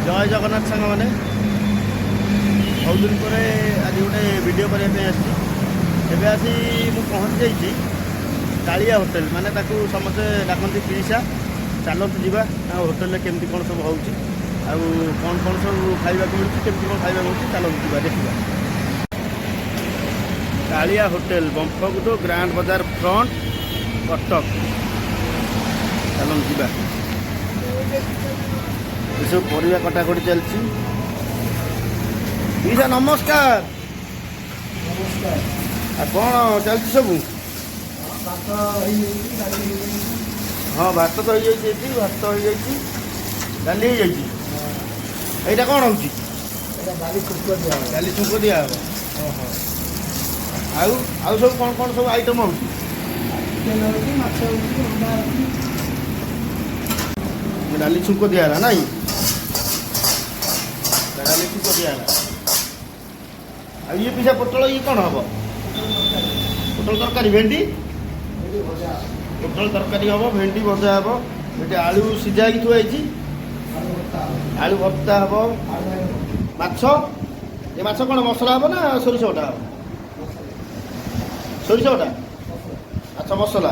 ଜୟ ଜଗନ୍ନାଥ ସାଙ୍ଗମାନେ। ବହୁତ ଦିନ ପରେ ଆଜି ଗୋଟେ ଭିଡ଼ିଓ କରିବା ପାଇଁ ଆସିଛି। ଏବେ ଆସି ମୁଁ ପହଞ୍ଚି ଯାଇଛି କାଳିଆ ହୋଟେଲ, ମାନେ ତାକୁ ସମସ୍ତେ ଡାକନ୍ତି ପିଇସା। ଚାଲନ୍ତୁ ଯିବା, ତାଙ୍କ ହୋଟେଲରେ କେମିତି କ'ଣ ସବୁ ହେଉଛି ଆଉ କ'ଣ କ'ଣ ସବୁ ଖାଇବାକୁ ମିଳୁଛି, କେମିତି କ'ଣ ଖାଇବାକୁ ମିଳୁଛି। ଚାଲନ୍ତୁ ଯିବା, ଦେଖିବା। କାଳିଆ ହୋଟେଲ, ବମ୍ଫଗୁଟ, ଗ୍ରାଣ୍ଡ ବଜାର ଫ୍ରଣ୍ଟ, କଟକ। ଚାଲନ୍ତୁ ଯିବା। ଏସବୁ ପରିବା କଟାକଟି ଚାଲିଛି। ପିଇସା, ନମସ୍କାର। ନମସ୍କାର। ଆଉ କ'ଣ ଚାଲିଛି ସବୁ? ଭାତ ହେଇଯାଇଛି, ଡାଲି ହେଇଯାଇଛି। ହଁ, ଭାତ ତ ହେଇଯାଇଛି ଏଠି। ଭାତ ହେଇଯାଇଛି, ଡାଲି ହେଇଯାଇଛି। ଏଇଟା କ'ଣ ହେଉଛି? ଏଇଟା ଡାଲି ଛୁଙ୍କ ଦିଆହବ। ଡାଲି ଛୁଙ୍କ ଦିଆହେବ। ଓହୋ, ଆଉ ଆଉ ସବୁ କ'ଣ କ'ଣ ସବୁ ଆଇଟମ୍ ହେଉଛି? ଚିକେନ୍ ହେଉଛି, ମାଛ ହେଉଛି, ଅଣ୍ଡା ଅଛି। ଡାଲି ଛୁଙ୍କ ଦିଆହେଲା ନାଇଁ? ଡାଲି ଛୁଙ୍କ ଦିଆହେଲା। ଆଉ ଇଏ ପିସା ପୋଟଳ, ଇଏ କ'ଣ ହବ? ପୋଟଳ ତରକାରୀ, ଭେଣ୍ଡି। ଭେଣ୍ଡି ଭଜା। ପୋଟଳ ତରକାରୀ ହବ, ଭେଣ୍ଡି ଭଜା ହବ। ଏଠି ଆଳୁ ସିଝା ହେଇକି ଥୁଆ ହେଇଛି। ଆଳୁ ଭର୍ତ୍ତା। ଆଳୁ ଭର୍ତ୍ତା ହବ। ଆଳୁ ବାଇଗଣ। ମାଛ, ଏ ମାଛ କ'ଣ ମସଲା ହବ ନା ସୋରିଷ ବଟା ହବ? ସୋରିଷ ବଟା ମାଛ ମସଲା।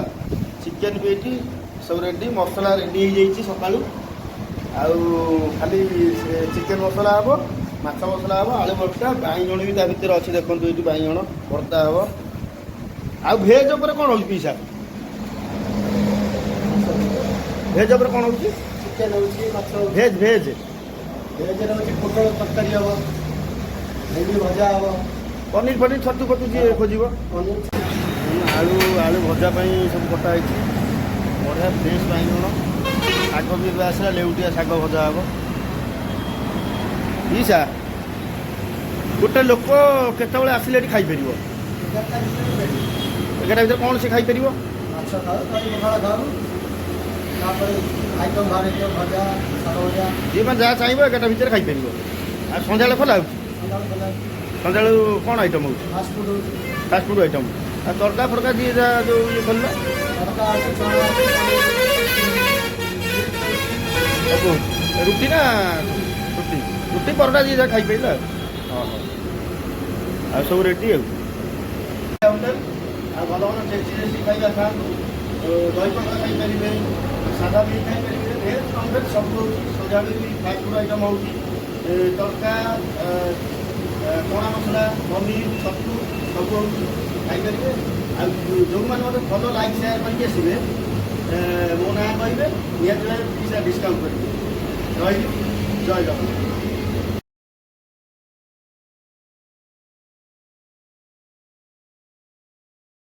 ଚିକେନ୍ ବି ଏଇଠି ସବୁ ରେଡ଼ି, ମସଲା ରେଡ଼ି ହେଇଯାଇଛି ସକାଳୁ। ଆଉ ଖାଲି ଚିକେନ୍ ମସଲା ହବ, ମାଛ ମସଲା ହବ, ଆଳୁ ଭର୍ତ୍ତା, ବାଇଗଣ ବି ତା ଭିତରେ ଅଛି। ଦେଖନ୍ତୁ, ଏଇଠି ବାଇଗଣ ଭର୍ତ୍ତା ହବ। ଆଉ ଭେଜ୍ ଉପରେ କ'ଣ ହେଉଛି ପିଇସା? ଭେଜ୍ ଉପରେ କ'ଣ ହେଉଛି? ଚିକେନ୍ ହେଉଛି, ମାଛ ହେଉଛି। Veg, veg. ଭେଜରେ ହେଉଛି ପୋଟଳ ତରକାରୀ ହବ, ଭେଣ୍ଡି ଭଜା ହବ। ପନିର ଫନିର, ଛତୁ ଫତୁ ଯିଏ ଖୋଜିବ? ପନିର। ଆଳୁ ଆଳୁ ଭଜା ପାଇଁ ସବୁ କଟା ହେଇଛି। ବଢ଼ିଆ ଫ୍ରେଶ୍ ବାଇଗଣ। ଶାଗ ବି ଏବେ ଆସିଲା, ଲେଉଟିଆ ଶାଗ ଭଜା ହେବ। ପିଇସା, ଗୋଟେ ଲୋକ କେତେବେଳେ ଆସିଲେ ଏଠି ଖାଇପାରିବ? 11ଟା ଭିତରେ ରେଡ଼ି। 11ଟା ଭିତରେ କ'ଣ ସେ ଖାଇପାରିବ? ମାଛ ଖାଉ, ଦହି ପଖାଳ ଖାଉ, ତାପରେ ଆଇଟମ୍ ବାହାରିଥିବ, ଭଜା, ଶାଗ ଭଜା। ଯିଏ ମାନେ ଯାହା ଚାହିଁବ 11ଟା ଭିତରେ ଖାଇପାରିବ। ଆଉ ସନ୍ଧ୍ୟାବେଳେ ଖୋଲା ହେଉଛି? ସନ୍ଧ୍ୟାବେଳେ ଖୋଲା। ସନ୍ଧ୍ୟାବେଳୁ କ'ଣ ଆଇଟମ୍ ହେଉଛି? ଫାଷ୍ଟଫୁଡ଼ ହେଉଛି। Fast food item. ଆଉ ତଡ଼କା ଫଡ଼କା ଯିଏ ଯାହା ଯେଉଁ ଇଏ ଖୋଲିଲା? ତଡ଼କା ଅଛି, ଚଣା ଅଛି। ସବୁ ହେଉଛି। ରୁଟି ନା ରୁଟି, ରୁଟି ପରଟା ଯିଏ ଯାହା ଖାଇପାରିଲା। ଆଉ ହଁ ହଁ ଆଉ ସବୁ ରେଡ଼ି। ଆଉ ହୋଟେଲ ଆଉ ଭଲ ଭଲ ଟେଷ୍ଟି ଟେଷ୍ଟି ଖାଇବା ଖାଆନ୍ତୁ। ଦହି ପଖାଳ ଖାଇପାରିବେ, ସାଧା ବି ଖାଇପାରିବେ, ଭେଜ୍ ନନ୍ ଭେଜ୍ ସବୁ ହେଉଛି। ସନ୍ଧ୍ୟାବେଳେ ବି ଫାଷ୍ଟଫୁଡ଼ ଆଇଟମ୍ ହେଉଛି। ତଡ଼କା, ଚଣା ମସଲା, ପନିର, ଛତୁ ସବୁ ହେଉଛି, ଖାଇପାରିବେ। ଆଉ ଯେଉଁମାନେ ମୋତେ ଭଲ ଲାଇକ୍ ସେୟାର କରିକି ଆସିବେ, ମୋ ନାଁ କହିବେ, ନିହାତି ଭାବେ ପଇସା ଡିସକାଉଣ୍ଟ କରିବେ। ରହିଲି, ଜୟ ଜଗନ୍ନାଥ।